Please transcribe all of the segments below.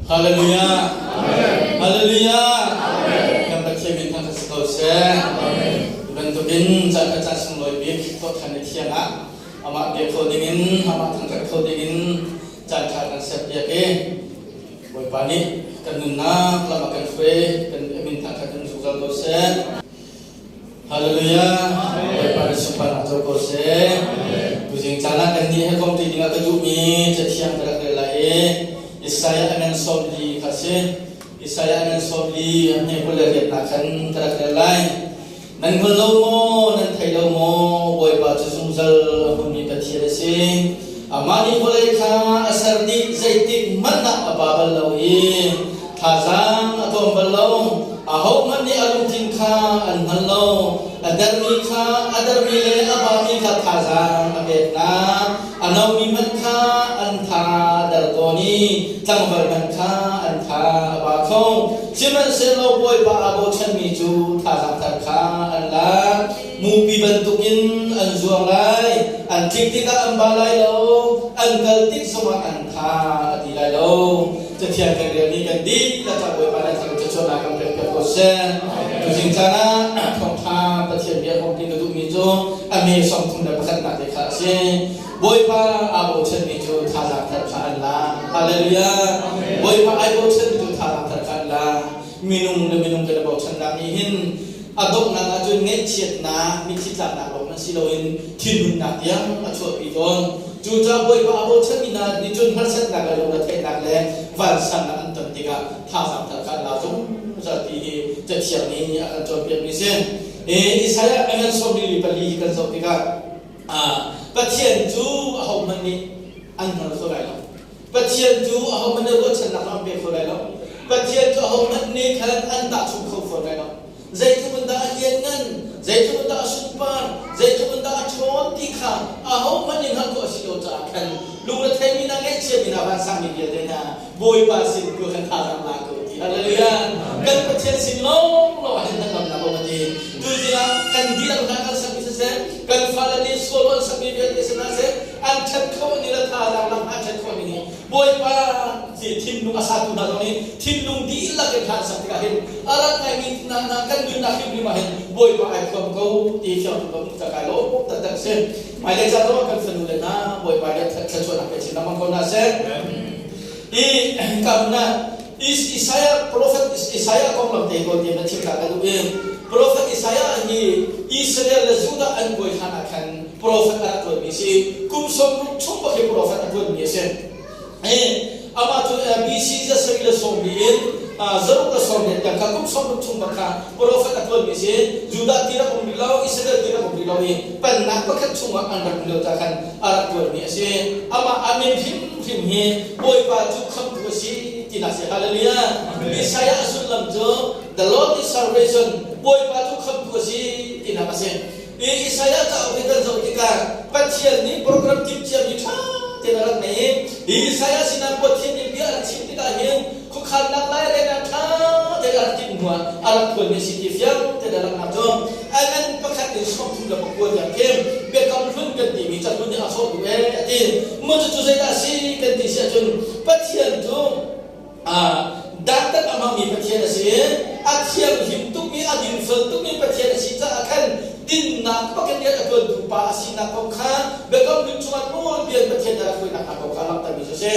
Hallelujah. Hallelujah. Kan Pathian min thangṭhat si ko seh. Hi bantukin caan khat caan sunglawi bik thawhṭhan ni thiang ah amah bia kho dingin, amah thangṭhat kho dingin caan ṭha kan serpiak i Bawipa nih kan nunnak lam a kan hruai, kan min thangṭhat in zungzal ko seh. Hallelujah. Bawipa nih sunparnak co ko seh. Tuzing caan ah kan nih he komṭi dingah ka duhmi cathiang ka rak rel lai i Isaiah a ngan 40 kha si. Isaiah a ngan 40 a hme 28 khan ka rak rel lai. Nan hngal lo maw, nan thei lo maw, Bawipa cu zungzal a hmunmi Pathian a si. Amah nih vawlei kha a ser dih zeitik hmanh ah a ba bal lo i thazaang a tlawm bal lo. Ahohmanh nih a lungthin kha an hngal lo. A dermi kha a dermi le a bami kha thazaang a pek hna. A nomi hmanh kha an tha a der tawn i tlangval hmanh kha an tha a ba kho. Sihmanhsehlaw Bawipa aa bochanmi cu thazaang thar kha an lak. Mupi bantukin an zuang lai. An tlik tikah an ba lai lo. An kal tik zongah an tha a ti lai lo. Cathiang kan relmi kan dihlak ah Bawipa nih thang thluachuahnak kan pek piak ko seh. Tuzing caan ah thawngṭha Pathian bia kong ti ka duhmi cu a me 31nak te kha a si. Bawipa aa bochanmi cu thazaang thar kha an la. Hallelujah. Bawipa ai bochanmi cu thazaang thar kha an la. Minung le minung kan i bochannak nih hin a donghnak ahcun ngaihchiatnak, mitthli tlaknak lawng hmanh si loin thinhunnak tiang a chuahpi tawn. Cucaah Bawipa a bochanmi hna nih cun harsatnak le lungretheihnak le vansannak an ton tikah thazaang thar kha an la zungzal ti hi Cathiang nih a kan cawnpiakmi a si. Isaiah a ngan 44 hi kan zoh tikah Pathian cu ahohmanh nih an hngal kho lai lo. Pathian cu ahohmanh nih ruahchannak an pe kho lai lo. Pathian cu ahohmanh nih khan an tahchung kho fawn lai lo. Zeitluk in dah a lianngan, zeitluk in dah a sunpar, zeitluk in dah a ṭhawn ti kha ahohmanh nih hngalh khawh a si lo caah khan lungretheimi hna, ngaihchiami hna, vansangmi vialte hna Bawipa sin tu khan thazaang la ko ti. Hallelujah! Kan Pathian sin lawnglawng ah hin hnangamnak a um a ti. Tuzing ah kan dihlak hna kan sakmi siseh, kan fale nih solo an sakmi vialte si hna seh, an ṭhat khawh ni le thazaang lam an ṭhat khawh ni hi Bawipa ti thinlung a satu hna zong nih thinlung dihlak in hlan sak tikah hin a rak ngaimi hna hna kan nunnak hrimhrim ah hin Bawipa ai thuam ko ti fiang tuk lo ta kai lo taktak si. Hmailei ca zong kan fanu le hna Bawipa nih thluachuahnak pe chin lengmang ko hna seh. I kamna Isaiah prophet Isaiah konglam te ko ti na chim ta ka duh i prophet Isaiah hi Israel le Judah an buai hlan ah khan profet a rak ṭuanmi a si. Kum 60 chung bak hi profet a ṭuanmi a si. Amah cu BC 740 in 640 tiang kha kum 60 chung bak kha profet a ṭuanmi a si. Judah ti rak um rih lo, Israel ti rak um rih lo i pennak pakhat chungah an rak um lio ca khan a rak ṭuanmi a si. Amah a min hrimhrim hi Bawipa cu khamhtu a si tinak a si. Hallelujah. Isaiah a sullam cu The Lord is salvation, Bawipa cu khamhtu a si tinak a si. I Isaiah cauk hi kan zoh tikah Pathian nih program timhciami ṭha tein a rak ngei i Isaiah sinah Pathian nih bia a rak chim tikah hin khuakhannak lai rel ah ṭha tein a rak timh hnuah a rak phuanmi a si ti fiang tein a langhnak cu a ngan pakhat in 39 tiang khi biakam hlun kan timi cahlun nih a sawh duh ee a ti. Maw cucu zeidah a si kan ti si ahcun Pathian cu Dantat a hmangmi Pathian a si i a thianghlim tukmi, a dingfel tukmi Pathian a si caah khan dinnak bakin rian a ṭuantu pa a sinak kong kha biakam hlun chungah nawlbia in Pathian nih a rak hruainak hna kong kha a langhtermi cu a si.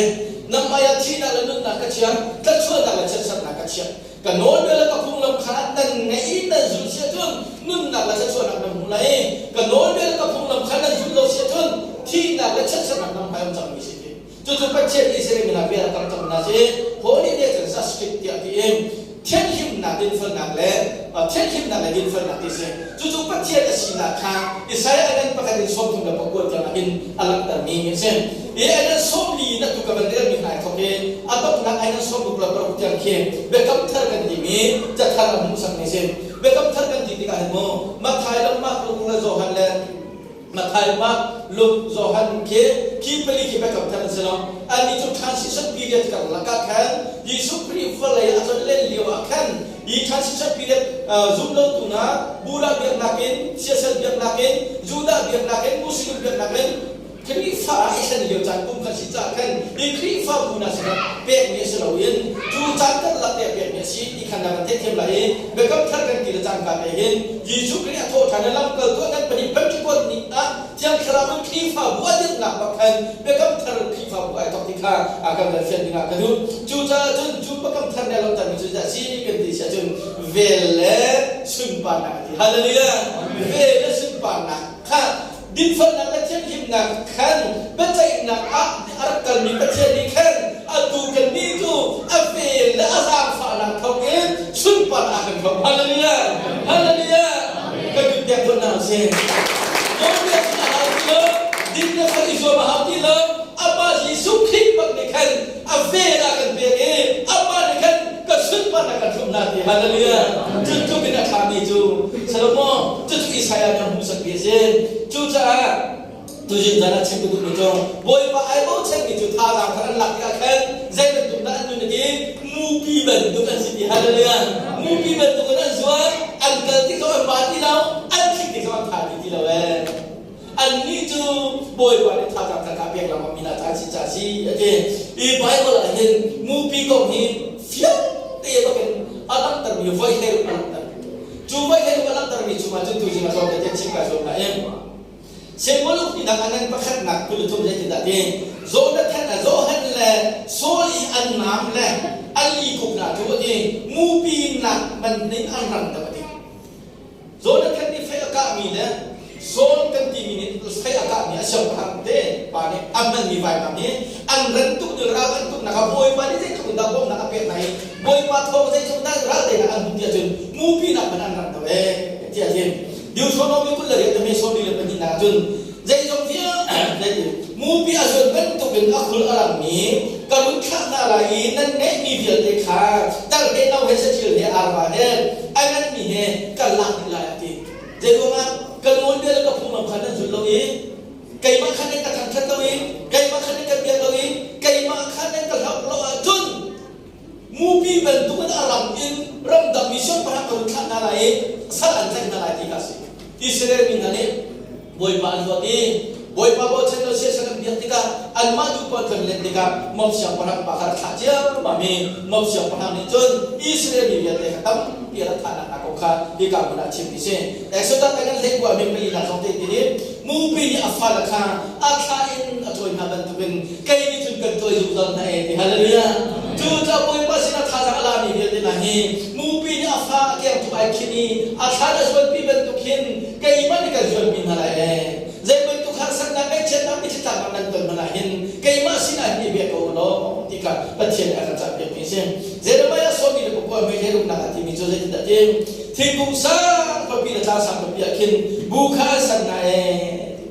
Nangmah ah thihnak le nunnak ka chiah, tlachuahnak le chiatsernak ka chiah. Ka nawlbia le ka phunglam kha nan ngaih i nan zulh si ahcun nunnak le thluachuahnak nan hmu lai. Ka nawlbia le ka phunglam kha nan zulh lo si ahcun thihnak le chiatsernak nan hmai um cangmi si ti. Cucu Pathian Israel mi hna bia rak cang hna si Holy Day cun strict tiah ti in thianhlimnak dinfelnak le thianhlimnak le dinfelnak ti si. Cucu Pathian a sinak kha Isaiah agan pakhat in 39 tiang ah hin a langhtermi a si. I agan 40 in atu ka van relmi hna ai thawk i a donghnak agan 66 tiang khi biakam thar kan timi cathar a hmuhsakmi a si. Biakam thar kan ti tikah hin mu Matthai le Mark le Johan le Matthai, Mark, Luke, Johan khi khi pali khi biakam thar an si lo. Annih cu transition period karlak ah khan Jesuh Khrih vawlei a chon len lio ah khan hi transition period zumlotu hna Buddha biaknak in, siasal biaknak in, Judah biaknak in, Muslim biaknak in. Khrihfa ah i thlen lio caan kum kha si caah khan hi Khrihfabu hna sinah pekmi a si loin cu caan karlak te ah pekmi a si ti khan na kan theihthiam lai i Biakam Thar kan ti le cangka te hin Jesuh Khrih a thawhṭhan i lamkaltu an kan pahnih Pentecost ni ah Thiang Thlarau in Khrihfabu a dirhnak bak khan Biakam Thar Khrihfabu ai thawk ti kha a kan van fian dingah ka duh. Cucaah cun cu Biakam Thar nih a langhtermi cu zeidah a si kan ti si ahcun vel le sunparnak a ti. Hallelujah! Vel le sunparnak kha dinfelnak le thianhlimnak khan biaceihnak ah a rak kalmi Pathian nih khan atu kannih cu a vel le a zaangfahnak thawngin sunparnak a kan hloh. Hallelujah! Hallelujah! Kan kut pek tuah hna usih. Nawlbia cu a hau ti lo, din le fel i zuam a hau ti lo. Amah Jesuh Khrih bak nih khan a vel a kan pek i amah nih khan ka sunparnak kan hloh hna ti. Hallelujah! Cu tluk in a ṭhami cu Solomon cucu Isaiah nih a hmuhsakmi a si. Cucaah tuzing zan ah chim ka duhmi cu Bawipa ai bochanmi cu thazaang thar an lak tikah khan zei bantuk dah an nun a ti mupi bantuk an si ti. Hallelujah! Mupi bantuk in an zuan, an kal tik zong an ba ti lo, an thik tik zong an tha ti ti lo ee. Annih cu Bawipa nih thazaang thar kha a pek lengmang mi hna ca an si ca a si a ti. Hi Bible ah hin mupi kong hi fiang te bakin a langhtermi voi hlei a langhter. Cu voi hlei a langhtermi chungah cun tuzing a tlawm te chim kai zuam hna i Samuel ukpinak a ngan pakhatnak 23 zeitindah ti Jonathan le Johan le Saul i an naam le an likuk hna cu a ti mupi nak bantukin an rang deuh a ti. Jonathan nih fei a kahmi le Saul kan timi nih fei a kahmi a siangpahrang te pa nih a hmanmi vainam hi an ran tuk ni ral an tuknak ah Bawipa nih zeitluk in dah bawmhnak a pek hna i Bawipa thawng zeitluk dah ral teinak an hmuh ti ahcun mupi nak hmanh an ran to ee tiah a ti. Deuteronomy 28 le 22 ah cun zeizong vialte mupi a zuan bantukin a khul a rangmi ka run thlah hna lai i nan ngeihmi vialte kha tar he no he saṭil he arva he a nganmi he kan lak dih lai a ti. Zeiruangah ka nawlbia le ka phunglam kha nan zul lo i keimah kha nan ka thangṭhat lo i keimah kha nan ka biak lo i keimah kha nan ka hlauh lo ahcun Mupi bantukin a ram in ramdang mi siangpahrang ka run thlah hna lai i sal an tlaih hna lai ti kha a si. Israel mi hna nih Bawipa an luat i Bawipa bochan lo siasal an biak tikah anmah duh paoh an len tikah Moab siangpahrang pa kha rak thlah ciammam i Moab siangpahrang nih cun Israel mi vialte kha tampi a rak thahnak hna kong kha hika hmun ah chim a si. Exodus kan hlei kua min pali nak zong te ti mupi nih a fale kha a thla in a cawi hna bantukin kei nih cun kan cawi zungzal hna ee ti hallelujah cu ca Bawipa sinah thazaang a lami vialte hna hi mupi nih a fa a keng tuk ai khin i a thla na zuanpi bantuk hin keimah nih kan zuanpi hna lai ee zei bantuk harsatnak ngaihchiatnak mitthli nan ton hmanh ah hin keimah sinah hin i bia ko law ti kha Pathian nih a kan cawnpiakmi a si. Jeremiah sawmi le pakua mei he rumnak a timi cu zeitindah ti thingkung sang khuapi le tlang sang khuapi ah khin bu kha an san hna ee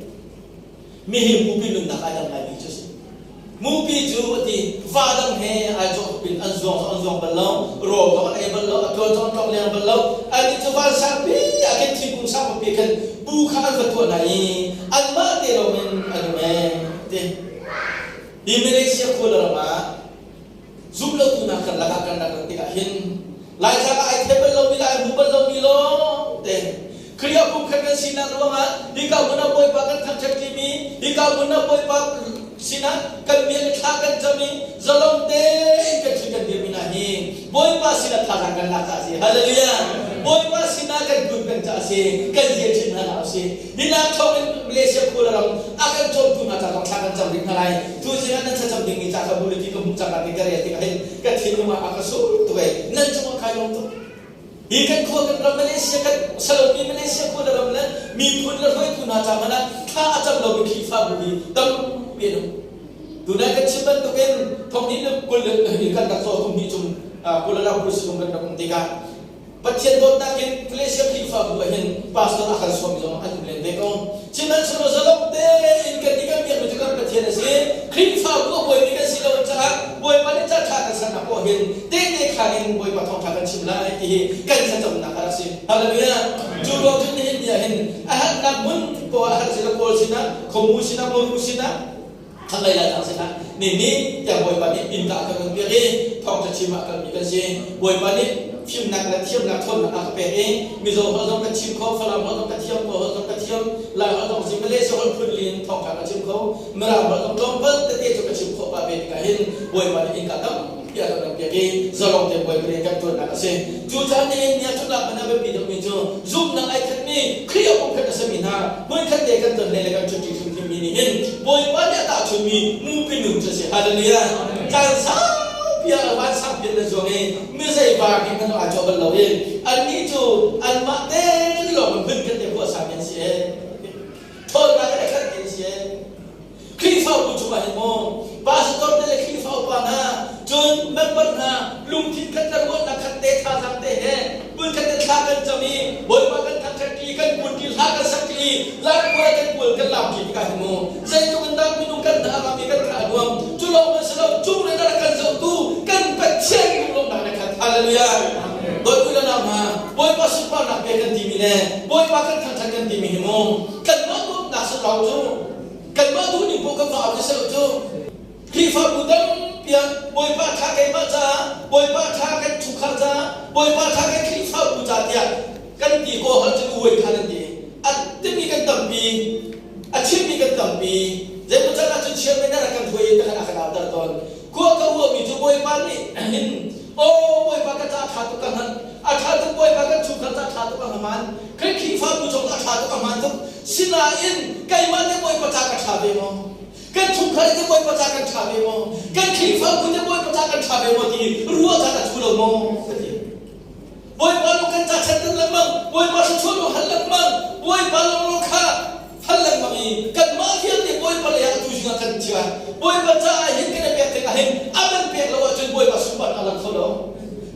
mi hi mupi nunnak ai dang ngaimi cu a si. Mupi cu a ti va dang he ai cawh pin an zuang zong an zuang bal lo rawl zong an ei bal lo a tuan zong an tlong leng bal lo annih cu van sangpi ah khin thingkung sang khuapi khin bu kha an va tuah hna i anmah te lawng in an um ee ti hi Malaysia khua le ram ah zumlotu hna kan lakah kan rak rat tikah hin Laitlang ah ai thei bal lomi le ai hmu bal lomi lawng te Khrih pumkhat kan sinak ruangah hika hmun ah Bawipa kan thangṭhat ṭimi hika hmun ah Bawipa sinah kan bia le thla kan cam i zalong tein kan ṭhut kan dirmi hna hi Bawipa sinah thazaang kan lak caah a si. Hallelujah! Bawipa sinah kan kun peng caah a si. Kan zia ṭhin hna hlah usih. Hinak thawngin Malaysia khua le ram a kan cawmtu hna ca zong thla kan cam rih hna lai. Tu zing ah nan thlacam dingmi ca kha bulletin ka hmuh cangka ti ka rel tikah hin ka thinlung ah a ka sur tuk ei. Nan cungah kai lawm tuk. Hi kan khua kan ram Malaysia kan salomi Malaysia khua le ram le miphun le hruaitu hna ca hmanh ah thla a cam lomi Khrihfabu hi tampi an um. Tunai kan chim bantukin thonghnih le 20 le kan rak caw kum hnih chung Kuala Lumpur sizung kan rak um tikah Pathian dawtnak in Malaysia Khrihfabu ah hin pastor a kan sawm zong an um len ve ko. Sihmanhsehlaw zalong tein kan i kan biakmi cu kan Pathian a si. Khrihfabu a buaimi kan si lo caah Bawipa nih ca ṭha kan sernak poah hin tehte khaan in Bawipa thawngṭha kan chim lai ti hi kan thlacamnak a rak si. Hallelujah! Cu ruang cun nihin ni ah hin a herhnak hmun poah a herh si lo Kawl sinah, Khuamu sinah, Muru sinah, Thlanglei Laitlang sinah ni ni tiang Bawipa nih innka a kan on piak i thawngṭha chim ah kalmi kan si. Bawipa nih fimnak le thiamnak ṭhawnnak a ka pek i Mizo holh zong ka chim kho, Falam holh zong ka thiam, Kawl holh zong ka thiam. Lai holh zong si, Malaysia holh phun li in thawngṭha ka chim kho. Mirang holh zong tlawmpal tete cu ka chim khawh pah ve tikah hin Bawipa nih innka tampi a kan piak i zalong te Bawipa nih kan ṭuannak a si. Cucaah nihin ni ah cu nak hmanh a biapi deuhmi cu zumhnak ai khatmi Khrih a pumkhat a simi hna hmunkhat te kan ton le le kan ṭhuṭi hrimhrimmi nih hin Bawipa nih a tahchunmi mupi nun cu a si. Hallelujah! Caan saupi ah vansang pian na zuang i mizei var nih hmanh aa cawh bal lo i annih cu anmah te lawng in hmunkhat te huahsami an si ee. Ṭhawnnak in a khatmi an si ee. Khrihfabu chungah hin maw pastor te le Khrihfa upa hna cun member hna lungthin khat le ruahnak khat te thazaang te he hmunkhat te thla kan cam i Bawipa kan thangṭhat ṭi kan kun ṭi hla kan sak ṭi i laikual kan kual kan lam ṭi tikah hin maw zeitluk in dah minung kan hna a ram i kan tha a nuam cu lawng man si lo cung le rak kan zohtu kan Pathian lunglawmhnak le khat hallelujah Dawt u le nau hna Bawipa sunparnak pe kan timi le Bawipa kan thangṭhat kan timi hi mu kanmah nuamhnak si lo cu kanmah duhning paoh kan va au seh cu Khrihfabu tampi ah Bawipa ṭha keimah caah Bawipa ṭha kan chungkhar caah Bawipa ṭha kan Khrihfabu ca tiah kan ti ko hal cu uai kha nan ti a timi kan tampi a chimmi kan tampi zeimaw can ahcun chairman rak kan hruai i takhan a kan auter tawn khua ka ruahmi cu Bawipa nih hin aw Bawipa ka ca ṭha tuk ka hngalh a ṭha tuk Bawipa kan chungkhar ca ṭha tuk a hmaan Khrihfabu zong a ṭha tuk a hmaan tuk sinain keimah te Bawipa ca ka ṭha ve maw kan chungkhar te Bawipa ca kan ṭha ve maw kan Khrihfabu te Bawipa ca kan ṭha ve maw ti ruah caan a thu lo maw ka ti Bawipa lung kan ca chan lengmang Bawipa thluachuah lung hal lengmang Bawipa lung kha hal lengmang i kanmah vialte Bawipa lei ah atu zing ah kan chia Bawipa caah hin kan i pek tikah hin a man pek lo ahcun Bawipa sunparnak a lang kho lo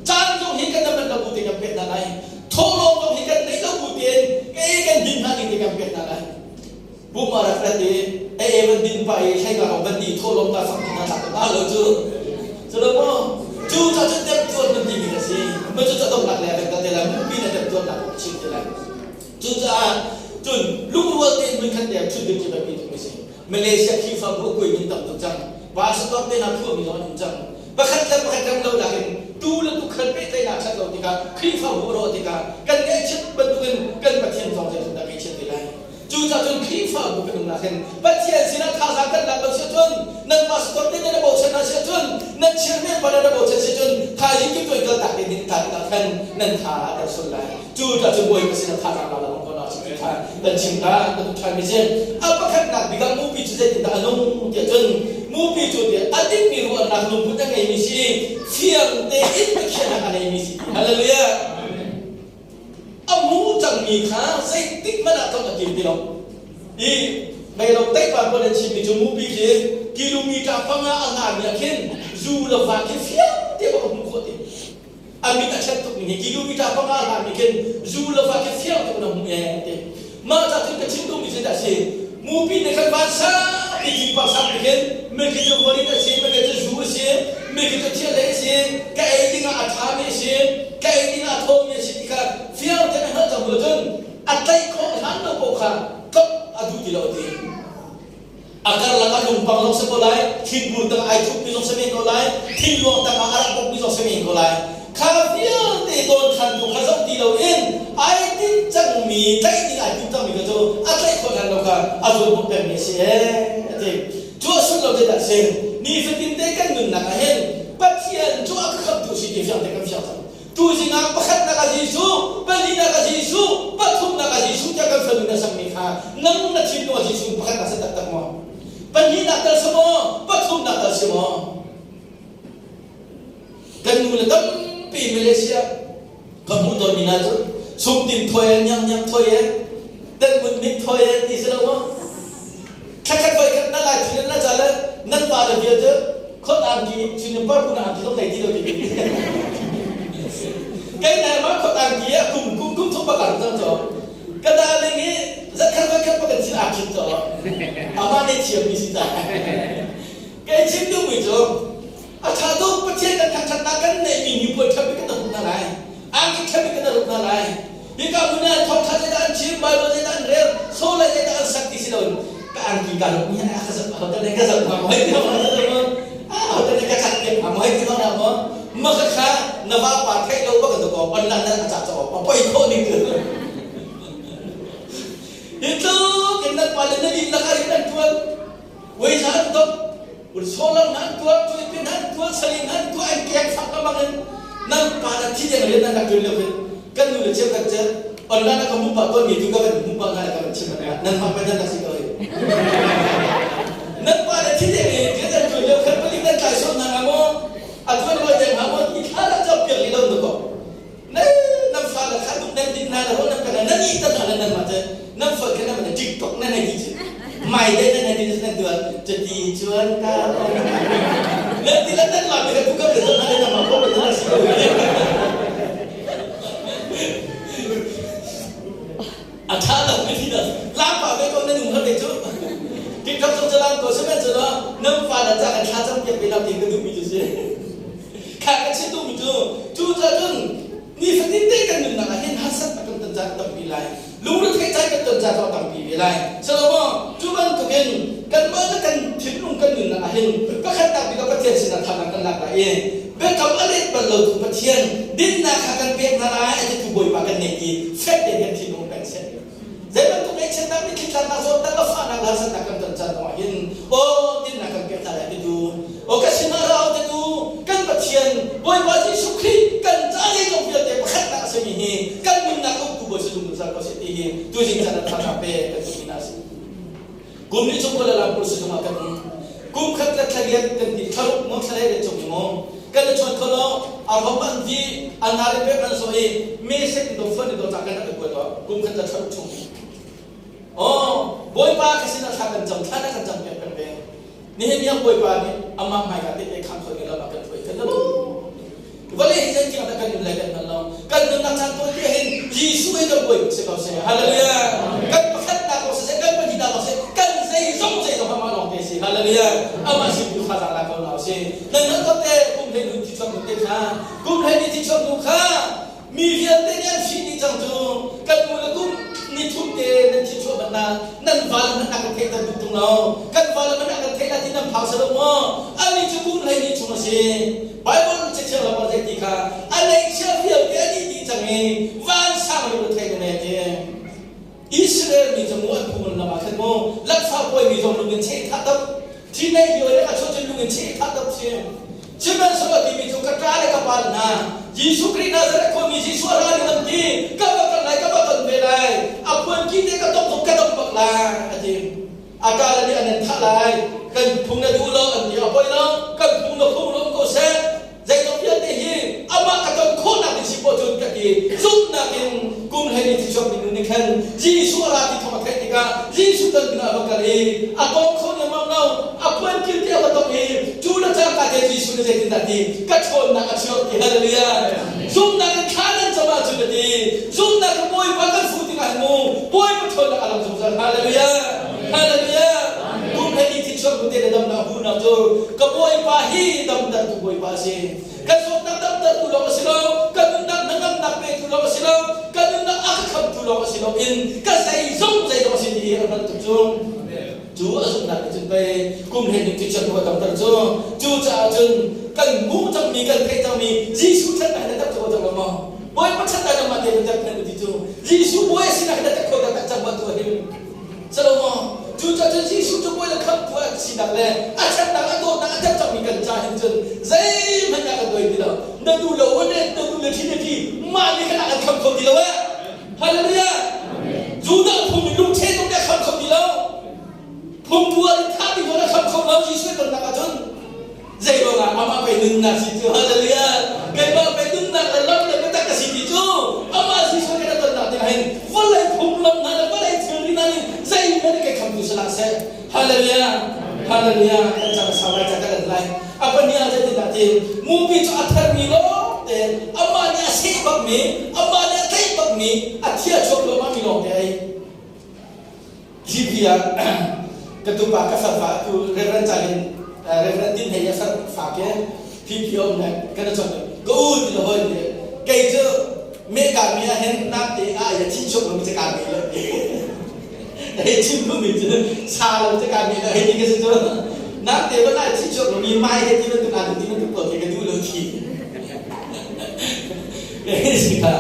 caan zong hi kan man lo bu te kan pek hna lai thawhlawm zong hi kan neih lo bu tein ke kan din hna ning te kan pek hna lai Pum a rak rat i a e van din pa i hlei ka van di thawhlawm ta fak na tlak ta lo cu cu lo maw cu ca cu tem tuan nan timi a si ma cu ca dongnak le kan te lai mupi na tem tuan nak chim te lai cucaah cun lungrual tein mun khat te thut ding cu biapi tuk mi si Malaysia Khrihfabu a kuai min tam tuk cang pastor te na phuah mi zong an um cang pakhat le pakhat rem lo nakin tu le tu khan pehtlaihnak that lo tikah Khrihfabu a rawh tikah kan ngaihchiat bantukin kan Pathian zong zeitindah ngaihchiat te lai Cucaah cun Khrihfabu kan umnak hin Pathian sinah thazaang kan lak lo si ahcun nan pastor te nan bochan hna si ahcun nan chairman pa nan bochan si ahcun thaizing cu tuan kaltak te ding ta tikah khan nan tha a ter sual lai. Cucaah cun Bawipa sinah thazaang la lo ko na chim kha kan chim ta kan ṭhan mi si. A pakhatnak bik ah mupi cu zeitindah a nung tiah cun mupi cu tiah a dingmi ruahnak lungput a ngeimi si fiang tein biakhiahnak a ngeimi si. Hallelujah. A mu cangmi kha zeitik hmanh ah tlawng a tim ti lo. I meilo teipa pawl an chimmi cu mupi khi kilometer panga a hlami ah khin zu le va khi fiang te bak a hmuh khawh ti. A mit a ṭhet tuk ning hi kilometer panga a hlami khin zu le va khi fiang tuk in a hmuh ee ti. Mah ca cun ka chim duhmi cu dah si mupi nih khan vansang ti thingpang sang pi khin mikhi cu varit a si mikhi cu zu a si mikhi cu thiahlei a si ka ei dingah a ṭhami a si ka ei dingah a thawmi a si ti kha fiang tein a hngalh cang bu cun a tlaih khawh hlan lo paoh kha tlok a duh ti lo a ti. A karlak ah lungpang zong si ko lai, thingbur tang ai thupmi zong si men ko lai, thingluang tang ah a rak bawkmi zong si men ko lai. Kha vialte dawnkhantu kha zoh ti loin ai tinh cangmi, tlaih ding ai tim cangmi kha cu a tlaih khawh hlan lo kha a zuanhnawh pengmi a si ee, a ti. Cu a sullam zeidah a si? Nifatin te kan nunnak ah hin Pathian cu a ka khamhtu si ti fiang te kan fiang cang. Tuzing ah pakhatnak ah Jesuh, palinak ah Jesuh, pathumnak ah Jesuh tiah kan fanu na sakmi kha nang na thinlung ah Jesuh pakhatnak si taktak maw? Pahnihnak tal si maw? Pathumnak tal si maw? Kan nu le tampi Malaysia ka hmuh tawnmi hna cu sumtin thawi eh, nyang nyang thawi eh, tenmun mit thawi eh ti si lo maw? Thlakhat voikhat na lai thil na ca le nan pa le vialte khot angki cun par kun angki zong nei ti lo ti kai na ma khot angki a kum kum kum thum bakar cang cho ka darling hi zakhat voikhat pa kan thil aa khit cho ama ne thiam mi si ta kai chim duh mi cu A ṭha tuk Pathian kan thangṭhatnak kan neihmi hnipuan ṭha bik kan ruk hna lai. Angki ṭha bik kan ruk hna lai. Hika hmun ah thawngṭha zeidah an chim, Bible zeidah an rel, solar zeidah an sak ti si loin ka angki ka ruk mi a ka zoh hotel ka zoh hnga maw hei ti maw hotel ka cak piak hnga maw hei ti maw maw ma kha kha na vapa theih lo bak ko online nan a ca ca a poi khawh ning cu Hi tluk. bantukin nan pale na lih lakah hin an ṭuan. Weisa an tok, solar hna an tuah, tuipin hna an tuah, saling hna an tuah, an kek fak lengmang in nan pa na thi deng rian nan rak ṭuan lio khin kan nu le cheukhat cu online ah ka hmuh pah tawnmi tu ka van hmuh pah hna le ka van chim hna nan mah pei nan rak si ko hi. Nan pa le thi deng in rian an ṭuan lio khan palik nan tlai sawm hna hnga maw? A ṭuan rua deng hnga maw? Ti thla rak cam piak li lo na ko. Nan fale kha duk nan din hna le rawl nan pek hna nan ih hna le nan mah cu nan fal kha nan mah TikTok nan hei ti cu mai dei nan hei ti nan tuah cuti chuan ka nan ti le nan mah te kha tukam le hna le nan mah phone le nan si ko a tha lo mi thi da lam pa ve ko nan um har te cu TikTok cu lam ko sihmanhsehlaw nan fale ca kan thla cam piak ve lo ti ka duh mi cu si. Kha ka chim duhmi cu cucaah cun nifatin te kan nunnak ah hin harsatnak kan ton caan a tampi lai. Lungretheih caan kan ton caan zong a tampi ve lai. Salomo cu bantukin kanmah le kan thinlung kan nunnak ah hin pakhatnak bik ah Pathian sinah thazaang kan lak lai i biakam a let bal lotu Pathian dinnak kha kan pek hna lai a titu Bawipa kan ngeih i fek tein kan thinlung peng seh. Zei bantuk ngaihchiatnak nih thlitlannak zawtnak le fahnak le harsatnak kan ton caan zongah hin aw dinnak kan pek hna lai titu aw ka sinah ra u titu kan Pathian Bawipa Jesuh Khrih kan ca zeizong vialte pakhatnak a simi hi kan nunnak uktu bawi si zungzal ko seh ti hi tuzing caan ah thazaang pe kan duhmi hna a si. Kum li chung Kuala Lumpur sizung ah kan um. Kum khat le thla riat kan ti thlaruk maw thla le chung maw kan i chawn kho lo a rom an vi an na le pek an so i me sek do phone do ta kan rak kuat kum khat le thlaruk chung. Oh Bawipa ka sin ah thla kan cam thla na kan cam piak peng ve. Nihin ni ah Bawipa nih amah hmaika te te kham kho ding lam ah kan hruai kan lo. Vawlei hi zeitiang dah kan nun lai kan hngal lo. Kan nunnak caan tawi te hin Jesuh hi kan Bawi si ko seh. Hallelujah. Kan pakhatnak kong siseh, kan pahnihnak kong siseh, kan zeizong zeizong amah lawng te si. Hallelujah. Amah sin tu thazaang la ko hna usih. Nan hngalh ko te kum hlei nu thi chuak nu te kha, kum hlei ni thi chuak nu kha mi vialte nih an fih dih cang cu kan nu le kum ni thum te nan thi chuah hmanh na nan val hmanh a kan theihter duh tung lo kan val hmanh a kan theih la ti nan phau selo maw ani cu kum hlei ni chung a si Bible cathiang lam ah zei ti kha a neihchia vialte a dih dih cang i vansang lung thei na ne ti Israel mi cu mu an phung lam ah khan mu lakfa puai mi zong lung in cheh thah dap thi nei lio le a chuah cun lung in cheh thah dap si Sihmanhsehlaw timi cu ka ṭa le ka pa hna Jesuh Khrih Nazareth khuami Jesuh a ra ding an ti ka va kal lai ka va ton ve lai a phuan ki te ka tok zong ka dong bak lai a ti a ṭa le nih an in thah lai kan phung na duh lo an ti a poi lo kan phung na phung lo ko seh Zeizong vialte hi amah ka ton khawhnak ding si poah cun ka ti. Zumhnak in kum hlei ni thichuak mi nu nih khan Jesuh a ra ti thawng a theih tikah Jesuh ton dingah a va kal i a tawng kho lengmang lo. A puan kil te a va tong i cu le cangka te Jesuh nih zeitindah ti ka ṭhawnnak a chuak ti hallelujah. Zumhnak in thla nan cam ahcun a ti. Zumhnak in Bawipa kan fuh tikah hin mu Bawipa ṭhawnnak a lang zungzal hallelujah. Hallelujah. Kum hlei ni thichuak nu te le damnak hmuhnak cu ka Bawipa hi damtertu Bawipa a si. Ka zawtnak damtertu lawng a si lo, ka nunnak hnangamnak petu lawng a si lo, ka nunnak a ka khamtu lawng a si lo in ka zeizong zeizong a si ti a hngalh tuk cu. Cu a zumhnak nih cun pei kum hlei ning thichuak nu a damter cu. Cucaah cun kan hmuh cangmi kan theih cangmi Jesuh ṭhatnak hi na tak cang lo maw? Bawipa ṭhatnak nangmah te na tak ti cu Jesuh Bawi a sinak hi na tak kho taktak cang ma tu a him. Salomo, cucaah cun Jesuh cu bawi le khamhtu a sinak le a ṭhatnak a dawtnak a ṭap cangmi kan ca hin cun zeihmanh a kan doi ti lo. Na duh lo ne na duh le ṭhi le ṭhi mah nih khan a kan khamh kho ti lo eh. Hallelujah! Judah phung in lungcheh tuk nih a khamh kho ti lo. Phung buar in thah ding zong a khamh kho lo Jesuh tonnak ahcun. Zei ruangah amah pei nunnak si cu hallelujah keimah pei nunnak le lam le biatak ka si ti cu amah Jesuh kan tonnak ding hin vawlei phunglam hna le vawlei thilri hna nih zeihmanh in kai khamtu si hlah seh hallelujah hallelujah kan cang sau lai ca kan lai a pahnih ah zeitindah ti mupi cu a tharmi lawngte amah nih a seh bakmi amah nih a tlaih bakmi a thia chuak luahmahmi lawngte ai GP ah ka tupa ka farfa tu Reverend Chalin Reverend Tin Hei a far fa ke PP om le kan chon ka u ti lo hoi ti kei cu me ka mi ah hin nam te a ya thi chuk mi ka mi le hei chim lu mi cu sa lo te ka mi le hei ti ka si cu nam te ba lai thi chuk mi mai he ti bantuk anu ti bantuk ko te ka du lo thi hei si kha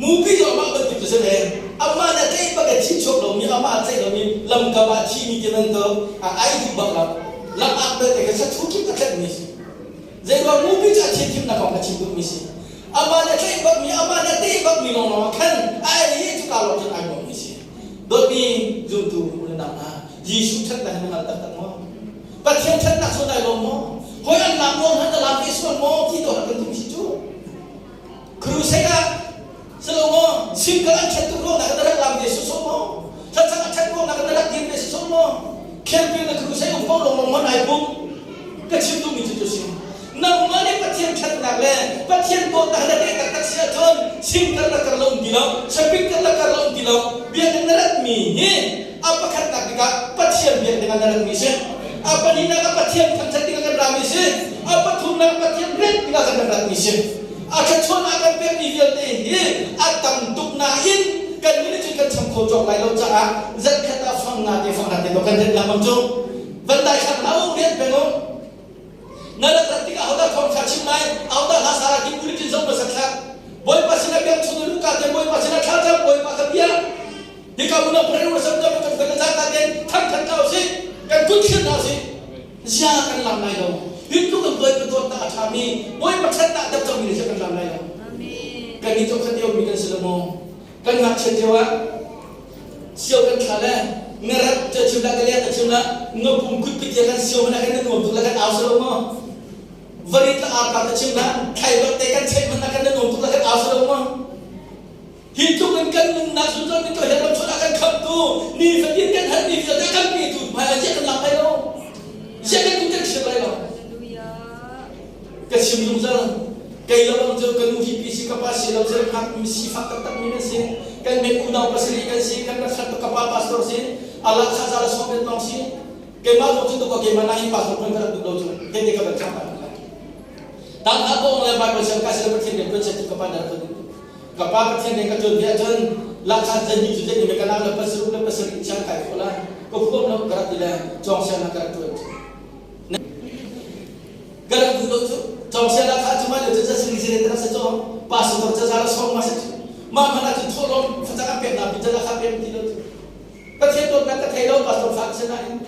mupi zo ma bantuk tu se ve. Amah nih a tlaih bak i thi chuak lomi, amah a tlaih lomi lamkam ah a thimi ti bantuk a ai duh bak lo. Lam ak belte kha sathu kip a tlaihmi a si. Zeiruang mupi cu a thiamthimnak kong ka chim duhmi si. Amah nih a tlaih bakmi, amah nih a teh bakmi lawnglawng ah khan a ei i cuka lawng cun ai nuammi si. Dawtmi zumtu u le nau hna, Jesuh ṭhatnak hi na hngal taktak maw? Pathian ṭhatnak cu nai lawm maw? Hawi an laam maw hna na laam ve sual maw ti dawh kan tum si cu. Crusade ah silo maw simkal an ṭhat tuk ruangah na rak laam ve sawsawh maw? Thlacam a ṭhat ruangah na rak dir ve sawsawh maw? Khelpil na crusade um ko lawng maw nai pum? Ka chim duhmi cu cu si. Nangmah nih Pathian ṭhatnak le Pathian dawtnak na teh taktak si ahcun simkal na kar lo um ti lo, sapit na kar lo um ti lo, biakinn na ratmi hi a pakhatnak bik ah Pathian biak dingah na ratmi si. A pahnihnak ah Pathian thangṭhat dingah kan rami si. A pathumnak ah Pathian rian dingah kan rak ratmi si. A thluachuahnak kan pekmi vialte hi a tam tuk nain kan nih cun kan cham kho cawk lai lo caah zarhkhat ah fang nga te fang nga te to kan ret lengmang cu. Van dai thlang hlah u, rian peng u. Na rak rat tikah ahodah thawngṭha chim lai, ahodah hla sa lai ti bulletin zong na sak hlah. Bawipa sinah biakchung na luhka te Bawipa sinah thlacam, Bawipa ka bia. Hika hmun ah prayer sam tam kan kan zat ta ten thangthat hna usih, kan kut thlir hna usih. Zia kan lam lai lo. Hi tluk in Bawipa dawtnak a ṭhami, Bawipa ṭhatnak dap cangmi le kan lam lai lo. Kan i cokhat lio mi kan si lo maw? Kan ngakchiat lio ah sio kan thla le ngarat ca chim la ka leng ka chim la ngapum kut pit kan sio mana kan nuam tuk la kan au salo maw? Varit la ar ka ka chim la thlai bak te kan cheih mana kan nuam tuk la kan au salo maw? Hi tluk in kan nunnak zungzal min to he ram chun ah kan khamtu nifatin kan halmi vialte kan petu hmai ah ziah kan lak lai lo ziah kan kum kan chim lai lo ka chim zungzal kei lo bang cu ka nu hi pi si ka pa si lo si hak mi sifak taktak mi kan si kan men unau pasarih kan si kan rak ka pa pastor si Allah kha zala som ben tong si keimah zong cu tuk keimah na hi pastor pun ka rak duh lo cu te te ka ban chang tang ha ko le bible siang ka si pathian rian tuan se ka pa na rak Ka pa Pathian nih ka tuan ve ahcun lakha zan hi cu zeitin ka nau le pasaruk le pasarih siang kai khawh lai ka huam lo ka rak ti le cawng siang ka rak tuan cu ka rak duh lo cu cawng siang lakha cu mah lio cu sini sini rak sa cawng pastor ca za song ma sa cu mah hmanh ahcun thawhlawm facang an pek na pi ca lakha pek ti lo cu Pathian dawtnak ka thei lo pastor fa ka si nain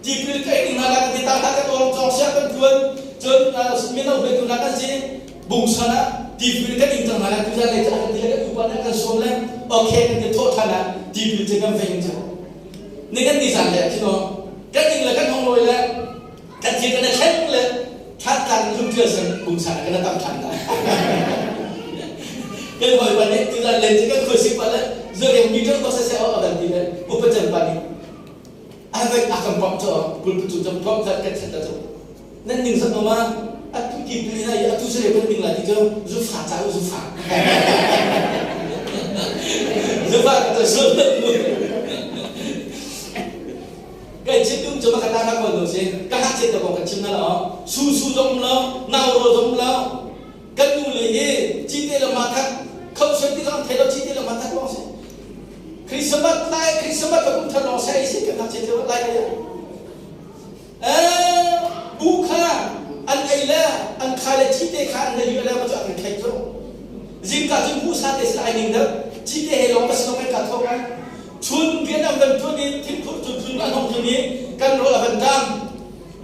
tipil ka ing hna ka ti ta hna ka tawng cawng sia kan tuan cun mino hruaitu hna kan si bungsan ah tipil kan ing cang hna la tuzan lei cu kan ti le kan upa nih kan sawm le okay kan ti thawh than ah tipil cu kan vei cu ni kan ni zan le khi no kan ing le kan hong lawi le kan thil kan thleng le thlan tlang lungtial san bungsan ah kan tam than na kan hawi pa nih tuzan len cu kan khuasik pa le zureng meter ko se se o kan ti le upa chan pa nih a vai a kan pom cho pulput cung cam pom that kan that ta cu nan ning sak ma atu ki pli na i atu sare kan ning la ti cu zu fa cha u zu fa zu fa ka to sul kai chim dum cu ma ka ta ka ko no si ka ha chet ko kan chim na lo su su zong lo nau ro zong lo kan nu le hi cite le ma that khau soi ti zong thei lo cite le ma that long si Christmas lai Christmas ka kum thar lawng sai si kan ngakchia cio lai kai eh bu kha an ei le an khai le thi te kha an nei le ma chu an khai chu zingka cun bu sa te sin ai ning dak thi te he lawng ka sin kan ka thok ai chun rian an van tuan i thingphur chun chun an hong thun i kan rawl a van tang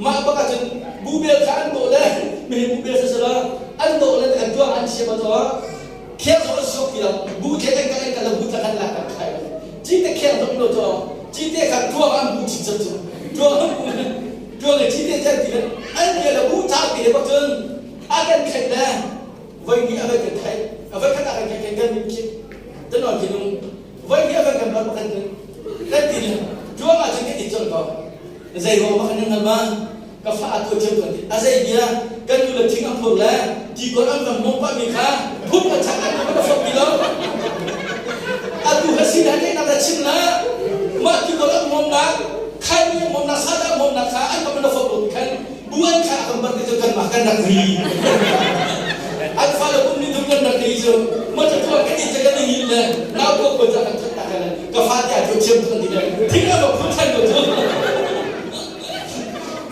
mah bak ahcun bubel kha an dawh le mihin bubel si sila an dawh le kan tuah an siam a kheng zong an sok ti lo bu the kan kan kan bu tla kan lak kan khai cite kheng zong lo to cite kha tuang an bu chin cu tuang an bu tuang le cite chan ti le an bia le bu cha ti le bak cun a kan khet le voi ni a vai kan khai a vai khat a kan khat kan min khit tanon thinung voi ni a vai kan bar kan kan ti le tuang ah cun kan i chol ko Zei ruang ma kan hngal ma ka fa a tuah thiam tuan ti a zei bia kan nu le thing a phur le ti kon an van mong pa mi kha phuk a chak an ka fok ti lo atu ha sin ha ke na chim la ma ti kon an mong na khai mi mong na sa da mong na kha an ka man fok lo khan buan kha kan bar te kan ma kan rak ri an fa le kum ni thum kan rak ri chu ma ta tuan kan i kan ni le nau ko ko cha kan that ta kan ka fa te a thiam thiam ti le thing a phun than ko chu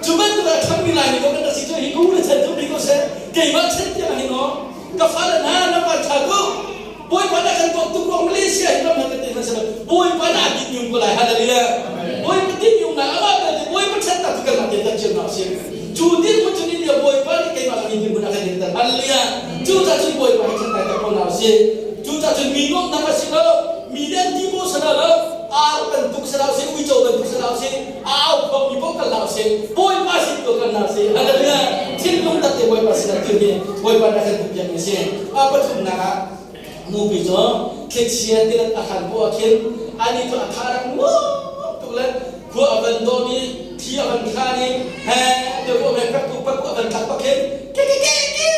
cu bantuk ah thammi lai ni ko kan si cu hi ku le chan tu ni ko se keimah chan tiang hi no ka fa le hna na pa tha ku bawipa na kan bawm tuk ruang Malaysia hi ram han kan te hna se nung ko lai. Hallelujah. Bawipa timi um lai amah belte Bawipa ṭhatnak cu kanmah tiah kan chim hna usih. Cu dirhmun cu nih Bawipa nih keimah zong in dirhmun a kan dirter. Hallelujah. Cu cah cun Bawipa hi ṭhatnak kan kawl hna usih. Cu cah cun mi nuamhnak a si lo, mi nih an ti maw si lo, ar bantuk si hlah usih, uico bantuk si hlah usih, a au phuangmi paoh kal hlah usih, Bawipa sin tu kal hna usih. Hallelujah. Thinlung tak te Bawipa sinah tir hi Bawipa nih a kan duhpiakmi a si. A pathumnak ah Mupi cu thlichia tilet a hran poah khin anih cu a tha rak nuam tuk le khua a van dawm i thi a van thlan i he te ko me pek tuk pak a van thlak pak khin ke ke ke ke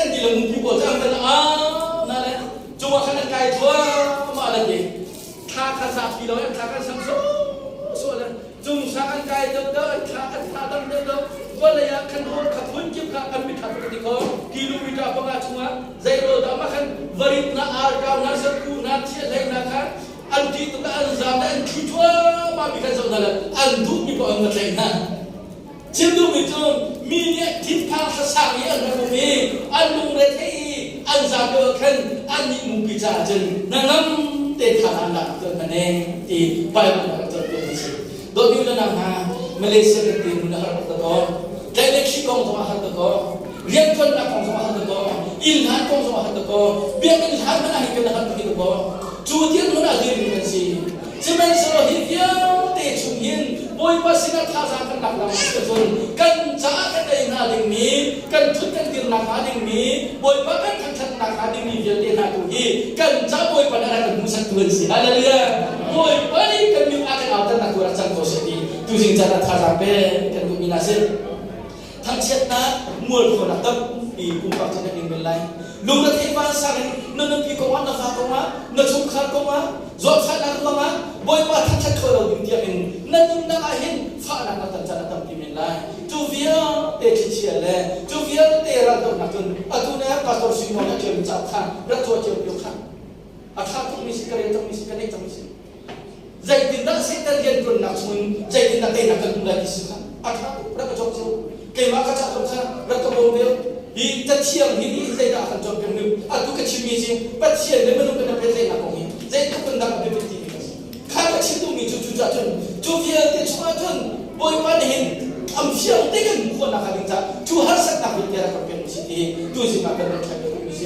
an ti le mupi pawl cu an van ah na le cungah khan an kai thluahmah le ti thla kha zapi lo an thla kan sam so so le Cungsang an kai deuhdeuh, an thla an thla dang deuhdeuh. Vawlei ah khan rawl kha phunkip kha an mitha tuk ti kho. Kilometer panga chungah zei rawl dah mah khan varit na arkau na sarku na thiahlei na kha an ṭih tuk an zaam le an thi thluahmah mi khan zoh hna le an duhmi paoh an va tlaih hna. Chim duhmi cu mi nih thinphang hlasang i an rak um i an lungre thei i an zaam lio ah khan annih mupi caah cun hnangam te tha an lak tuan hna ne ti Bible ah rak cawnpiak an si. Dawtmi le nang hna Malaysia kan ti mun a har tuk ko. Tlaih le khih kong zong a har tuk ko. Rianṭuannak kong zong a har tuk ko. Inn hlan kong zong a har tuk ko. Biakinn hlan hmanh ah hin kan har tuk ko. Cu dirhmun ah dirmi kan si. Sihmanhsehlaw hi vialte chung hin Bawipa sinah thazaang kan lak lengmang si ahcun kan caah kan ei hnga dingmi, kan ṭhut kan dirnak hnga dingmi, Bawipa kan thangṭhatnak hnga dingmi vialte hna tu hi kan ca Bawipa nih a rak kan hmuhsaktu an si. Hallelujah! Bawipa nih kan min a kan auternak tu rak cang ko seh ti tuzing caan ah thazaang pek kan duhmi hna si. Thangchiatnak mualphonak tampi pumpak cu na ing men lai. Lungretheih vansang in na nupi kongah, na fa kongah, na chungkhar kongah, zawtfahnak ruangah Bawipa thangṭhat kho lo ding tiangin na nunnak ah hin fahnak na ton caan a tampi men lai. Cu vialte thlichia le cu vialte raldohnak cun atu na pastor Simon a ṭialmi cauk kha rak caw cio pio kha a ṭha tukmi si, ka rel cangmi si, ka neih cangmi si. Zeitindah Satan rianṭuannak chungin zeitindah teinak kan hmuh lai ti si kha a ṭha tuk rak ka cawk cio. Keimah ka cah zong kha rak ka bawm ve. Hi cathiang hi nih zeidah a kan cawnpiak ning? Atu ka chimmi cu Pathian le minung kan i pehtlaihnak kong hi zeitluk in dah a biapit timi ka si. Kha ka chim duhmi cu cucaah cun cu vialte chungah cun Bawipa nih hin am fiang te kan hmuh khawhnak hnga ding caah cu harsatnak vialte rak kan pek si ti hi tuzing ah kan rak thlai duhmi si.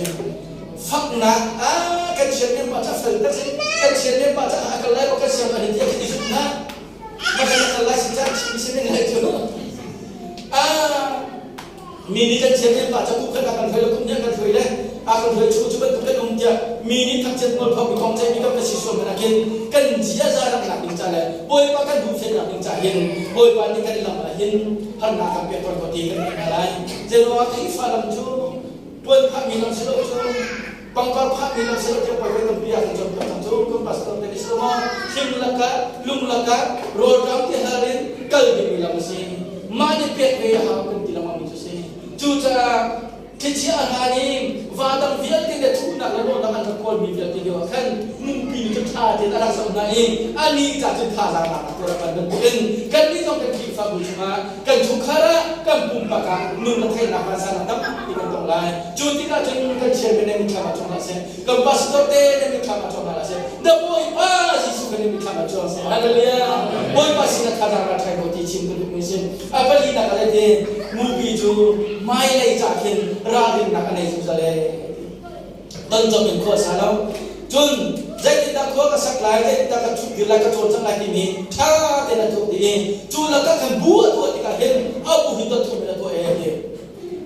Faknak ah kan chiat men pa ca fel tak si kan chiat men pa ca a kal lai kan siam ani tiah kan i zumh na ma kan kal lai si ca chim si men lai cu ah mi nih kan chiat men pa ca ku khat kan hoi le kum nih kan hoi le a kan hoi chu cu bantuk kan um tiah mi nih thangchiat ngol phok mi kong ceih mi kan si sual man akin kan ziaza rak nak ding ca le bawipa kan duh fen nak ding ca hin bawipa nih kan lam ah hin harnak kan pek tawn ko ti kan hna lai zeiruangah Khrihfa lam cu Puan phahmi lam si lo cu pangpar phahmi lam si lo tiah puai voi tampi ah kan cawnpiak cang cu kan pastor te nih si lo maw thing lakah lung lakah rawlṭam ti hal in kal dingmi lam a si mah nih pek ve a hau kan ti lengmang mi cu si cucaah thlichia a hlan i va dang vialte le thuhnak le rawlnak an rak kawlmi vialte lio ah khan mumpi nih cun ṭha tein a rak zoh hna i anih ca cun thazaang laknak tu rak kan bantukin kannih zong kan Khrihfabu chungah kan chungkhar ah kan pumpak ah nun a theihnak vansannak tampi kan tong lai. Cu tikah cun kan chairman nih mithlam ah cuang hlah seh, kan pastor te nih mithlam ah cuang hlah seh, na Bawipa Jesuh kan mithlam ah cuang seh. Hallelujah. Bawipa sinah thazaang ra ṭhai ko ti chim ka duhmi si. A palinak a let i mupi cu hmailei ca khin ralrinnak a nei zungzal ee. Ton in khua sa lo. Cun zeitindah khua ka sak lai, zeitindah ka ṭhutdir lai, ka cawlcangh lai timi ṭha tein a tuak dih i cu lakah khan bu a tuah tikah hin a bu hi dot thum in a tuah ee ti.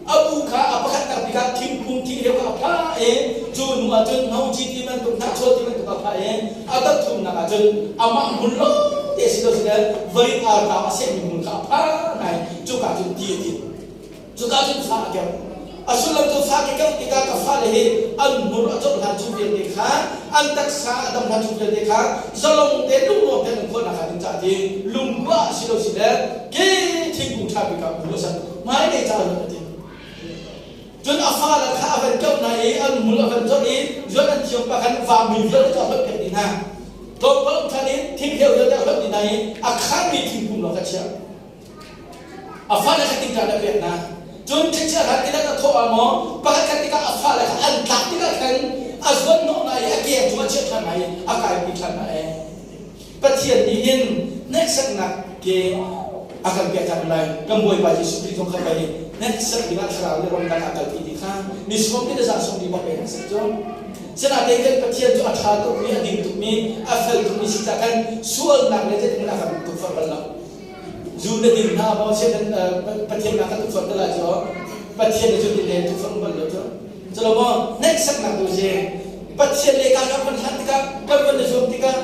A bu kha a pakhatnak bik ah thingkung thingreu kha a phah i cu hnu ah cun ngoci ti bantuk hnahchawl ti bantuk a phah i a dot thumnak ah cun amah hmun lawng te si lo si le varit artau a sehmi hmun kha a phah hna i cuka cun ti a ti. Cuka cun fa a keuh. A sullam cu fa ka keuh tikah ka fale hi an hmur a colh hlan chung vialte kha, an taksa a dam hlan chung vialte kha zalong te lungnuam te an khawhnak hnga ding caah ti lungkua si lo si le ke thingkung ṭha bik ah bu a san hmailei caah ruat a ti. Cun a fale kha a van keuh hna i an hmul a van colh i zuan an thiam pah khan vangmi vialte cu a hloih piak dih hna. Tlawmpal um ṭhan in thinghleu vialte a hloih dih hna i a khanmi thingkung lawng kha chiah. A fale kha tingṭan a pek hna. Cun thlichia hlan tinak a thawh ah maw pakhat khat tikah a fale kha an tlak tikah khan a zuanhnawh hna i a ke cu a chiah ṭhan hna i a kaipi ṭhan hna ee. Pathian nih hin hneksaknak ke a kan pek cang lai. Kan Bawipa Jesuh Khrih zong kha pei hneksak dingah thlarau le ramdang a kalpi ti kha ni sawm ni le za sawm li bak pei hneksak cu. Sinain kan Pathian cu a ṭha tukmi, a ding tukmi, a fel tukmi si caah khan sualnak le zeitin a kan tukforh bal lo. Zu na din hna maw Satan Pathian na kan tukforh te lai cu Pathian na cu din le tukforh bal lo cu. Culo maw hneksaknak tu si Pathian le ka kan van hlan tikah kan van i zuam tikah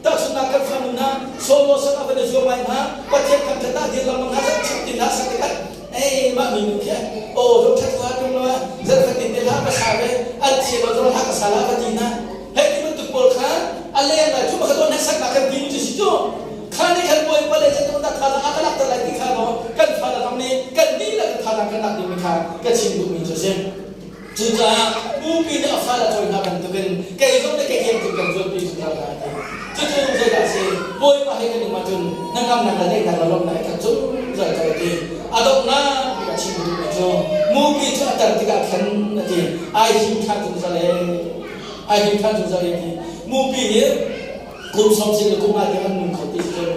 tahchunhnak kan fanu hna solo sak a van i zuam ai hna Pathian kan ṭhat ah dir lengmang hna sak chim tin hlah sak tikah ei mah mi nu khi aw zong ṭhat hlah ṭung lo zarh fatin te hlah ka sa ve an thiam lo zong hlah ka sa la ka ti hna hei ti bantuk pawl kha a leng lai cu ka don hneksaknak kan ti mi cu si cu kha nih khan Bawipa le zeitluk dah thazaang a ka lakter lai ti kha maw kan fale zong nih kan dihlak in thazaang kan lak dingmi kha ka chim duhmi cu a si. Cucaah bupi nih a fale a cawi hna bantukin kei zong nih ka kiang cun kan zuanpi zungzal hna a ti. Cucu zeidah a si? Bawipa he kan um ahcun hnangamnak le daihnak le lawmhnak he khat zungzal ko a ti. A donghnak bik a chim duhmi cu mupi cu a tar tikah khan a ti ai him ṭhan zungzal ee ai him ṭhan zungzal ee a ti. Mupi nih kum sawm sin le kum nga tiang an nung kho ti si cun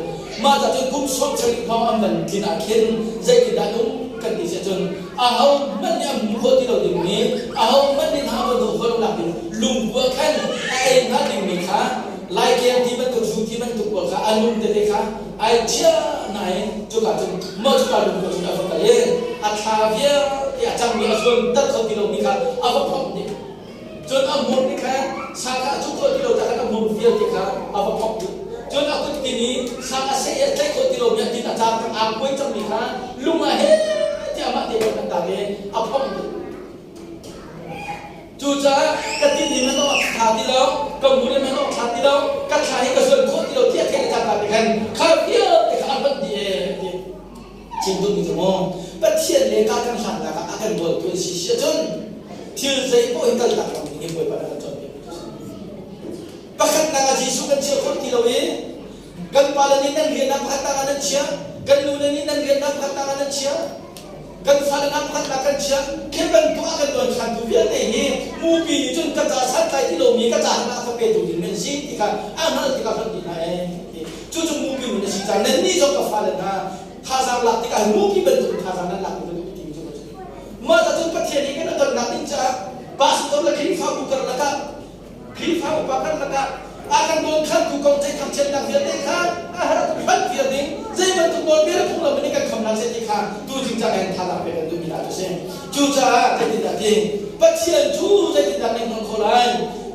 mah ca cun kum sawm sarih hrawng an van tlin ah khin zeitindah nung kan ti si cun aho hmanh nih an hmu khawh ti lo dingmi aho hmanh nih hna van duh khawh lo nak ding lungkua khan a ei hnga dingmi kha laikeng ti bantuk zu ti bantuk pawl kha a nung tete kha ai chia nain cuka cun mah cuka lungkua cun a va kal i a thla vialte a cangmi a zuan tar kho ti lomi kha a va phomh dih. Cun a hmur nih khan sa kha a cuh khawh ti lo caah khan a hmur vialte kha a va phok dih. Cun a kuttin i sa a seh i a tlaih khawh ti lomi a tin a car cang aa kuai cangmi kha lung ah heh tiah amah te khan an tak i a phomh dih. Cucaah ka tin hi man awk tha ti lo, ka hmur hi man awk tha ti lo, ka thla hi ka zuan khawh ti lo tiah theih le cangka te khan kha vialte kha a hlonh dih ee a ti. Chim duhmi cu maw Pathian le ka kan hlannak ah a kan bawltu an si si ahcun thil zei paoh hi kaltak lo ding hi Bawipa nih a kan cawnpiak mi cu a si. Pakhatnak ah Jesuh kan chia khawh ti lo i kan pale nih nan rian ah pakhatnak ah nan chia, kan nule nih nan rian ah pakhatnak ah nan chia, kan fale hna pakhatnak kan chia. Khi bantuk a kan donkhantu vialte hi mupi nih cun ka ca santlai ti lomi ka ca hna a ka petu ding nan si ti kha a hngalh tikah hlonh dih hna ee ti. Cucu mupi nun a si caah nannih zong ka fale hna thazaang lak tikah mupi bantuk in thazaang nan lak mi ka duh timi cu ka zumh. Mah ca cun Pathian nih kan tonnak ding caah pastor le Khrihfabu karlak ah Khrihfa upa karlak ah a kan dawnkhantu kong theih thangchiatnak vialte kha a har a tuk hlat vial ding zei bantuk nawlbia le phunglam in kan kham hna seh ti kha tu jing cang hin thazaang pek kan duhmi hna cu si. Cucaah zeitindah ti Pathian cu zeitindah nan hman khawh lai?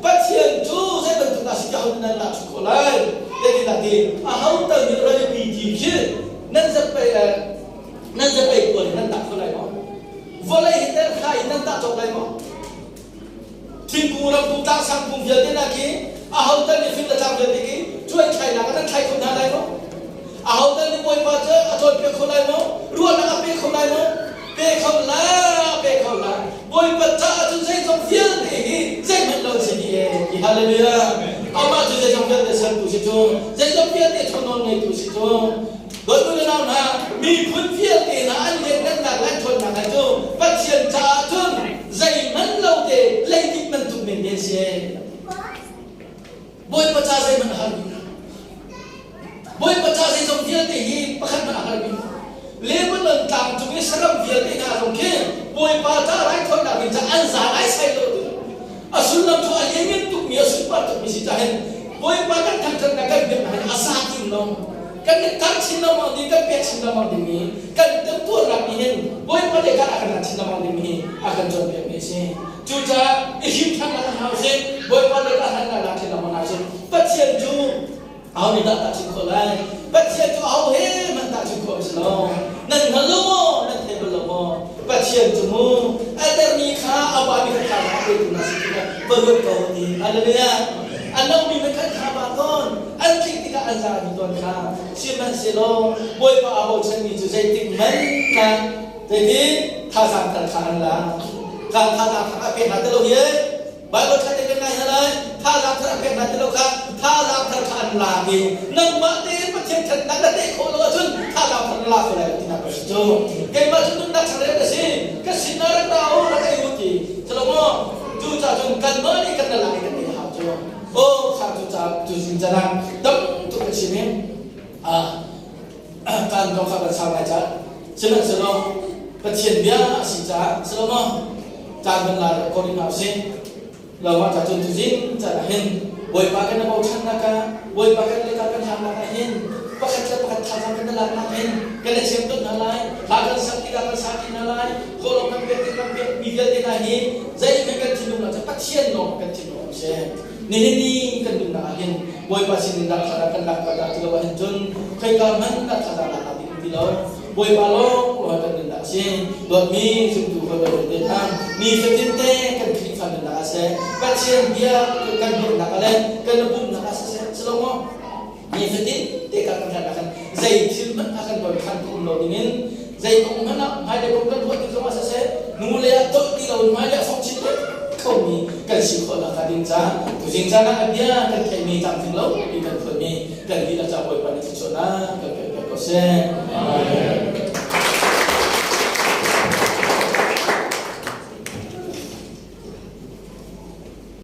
Pathian cu zei bantuk dah si ti ho nan tahchunh khawh lai? Zeitindah ti aho tal nih ralipi ti khi nan zapei nan zapei kual in nan tah kho lai maw? Vawlei hi tel kha in nan tah cawk lai maw? Thingkung ramkung tlangsang kung vialte hna khi aho tal nih fing le tlang vialte khi cuai thlainak ah nan thlai kho hna lai maw? Aho tal nih Bawipa cu a cawnpiak kho lai maw? Ruahnak a pe kho lai maw? Pe kho la, pe kho la. Bawipa caah cun zeizong vialte hi zeihmanh lo an si dih ee ti hallelujah. Amah cu zeizong vialte sertu si cu, zeizong vialte thawnawl ngeitu si cu. Dawtnu le nau hna, miphun vialte hna an lianngannak le an ṭhawnnak hna cu Pathian caah cun zeihmanh lo te leidip bantuk men men si. Bawipa ca zeihmanh a har bik. Bawipa ca zeizong vialte hi pakhat hmanh a har bik. Lebanon tlang cung i saram vialte hna zong khi Bawipa ca raithawinak ding ca an zaan ai sai lo tu. A sullam cu a lianngan tukmi a sunpar tukmi si caah hin Bawipa kan thangṭhatnak kan biaknak hin a za tin lo. Kan i tar chin lengmang ding, kan pek chin lengmang ding i kan temtuarnak nih hin Bawipa le kan a kan chin lengmang ding hi a kan cawnpiakmi a si. Cucaah i him ṭhannak kan hau sih, Bawipa le kan hannak lak chin lengmang hna sih. Pathian cu aho nih dah tahchunh khawh lai? Pathian cu aho he hmanh tahchunh khawh a si lo. Nan hngal lo maw? Nan thei bal lo maw? Pathian cu mu a dermi kha a vami kha thazaang a petu hna si ti kha va ruat ko ti. Hallelujah. A lomi na khan kha ba tawn. An tlik tikah an za dih tawn kha. Sihmanhsehlaw Bawipa aa bochanmi cu zeitik hmanh ah zeitin thazaang tal kha an la. Kha thazaang kha a pek hna ti lo hi Bible ṭha tein kan ngai hna lai. Thazaang thar a pek hna ti lo kha thazaang thar kha an lak i nangmah tein Pathian ṭhatnak na teh khawh lo ahcun thazaang thar na lak ko lai lo tinak ka si cu. Keimah cu nunnak changreu ka si. Ka sinah rak ra u, rak ei u ti. Calo maw? Cucaah cun kanmah nih kan la lak i kan ei a hau cu. Aw kha cu ca cu zing can ah dam tuk. ka chim i caan kong kha kan sau lai caah sihmanhsehlaw Pathian bia a si caah Solomon caan kan la ko rih hna usih. Lo ah cun tuzing caan ah hin Bawipa kan i bochannak ah Bawipa kan le kan hlannak ah hin pakhat le pakhat thazaang kan i laknak hin kan i chem tuk hna lai. Hla kan sak tikah kan sa ti hna lai. Kawlawng kan pek tik kan pek mi vialte hna hi zeihmanh kan thinlung ah cun Pathian lawng kan thinlung um seh. Nihin ni kan nunnak ah hin Bawipa sinin dah thazaang kan lak dah ti lo ahhin cun khoika hmanh dah thazaang lak ding ti lo. Bawipa lawng lawng kan nunnak a si. Dawtmi zumtu hawi vialte hna, nifatin te kan Khrihfa nunnak ah seh, Pathian bia kan biaknak ah le kan i pumhnak ah siseh, si lo maw? Nifatin te kan kan hlan ah khan zei thil hmanh a kan doikhan tu um lo dingin zei kong hmanh ah hmailei kong kan ruah tik zongah siseh, nu le ah dolh ti lo in hmailei ah fong chin khomi kan si khawh nakhnga ding caah tuzing caan ah a bia kan theihmi tlamtling lo mi kan phuanmi kan dihlak caah Bawipa nih thluachuahnak kan pek piak ko seh. Amen.